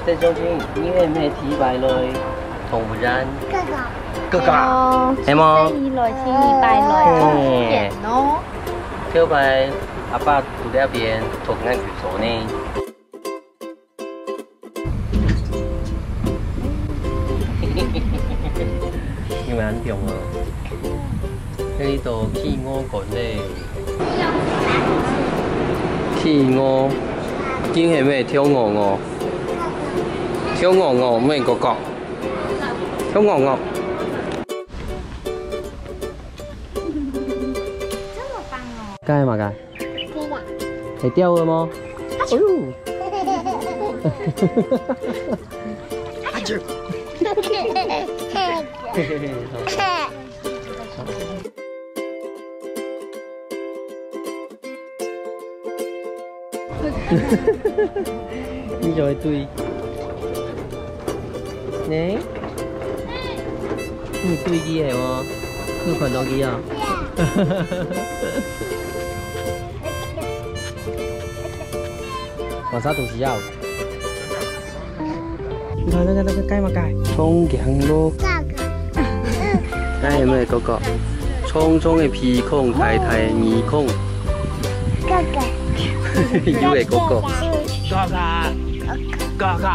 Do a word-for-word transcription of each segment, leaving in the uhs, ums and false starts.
這種天，你係毋係第一擺來動物園？哥哥。哥哥。係哦，係無？細姨來，細姨擺來，嘿。好遠哦。頭擺阿爸在這邊同𠊎去坐呢。你們很重哦。這裡都企鵝館呢。 企鵝，今係毋係跳鵝鵝？跳鵝鵝，毋係哥哥。跳鵝鵝。該係麼个？係鳥仔無？哎喲！你就會對。呢？你對佢係無？你看到佢啊？往啥東西啊？ 你看，你看，你看，該麼个？長頸鹿。哥哥。該係毋係哥哥？長長个鼻孔，大大个耳孔。哥哥。有个哥哥。哥哥。哥哥。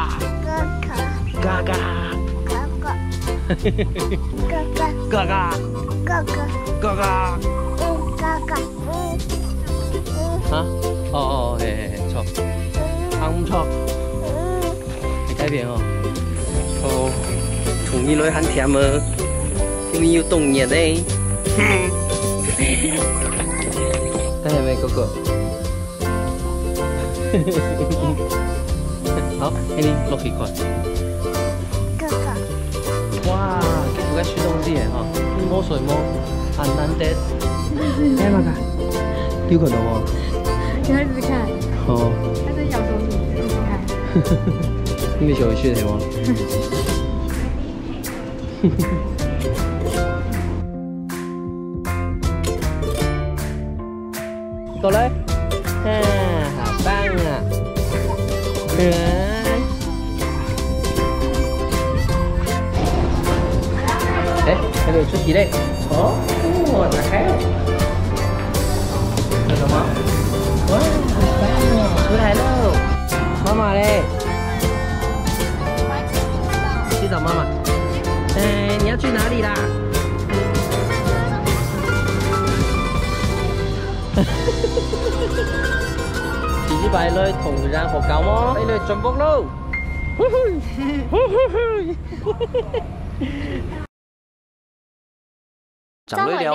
哥哥。哥哥。哥哥。哥哥。哥哥。哥哥。嗯，哥哥。 啊？哦，哦，嘿，嘿，嘿，著。還毋著。你改變哦。哦，同你來還甜啊，因為有凍熱呢。該係毋係哥哥？好，恁樣落去看。哥哥。 哇，佢个食東西个吼，你無水無？很難得。哎，麼个？有看到無？你要一直看。哦。他在咬手指，一直看。你們小學的嗎？過來。啊，好棒啊！嗯。哎，還沒有出題嘞。哦，哦，打開了。看到嗎？哇，好棒哦，出來了。媽媽嘞？去找媽媽。哎，你要去哪裡啦？ 第一擺來動物園學校無？來，來轉屋囉！掌來了哦。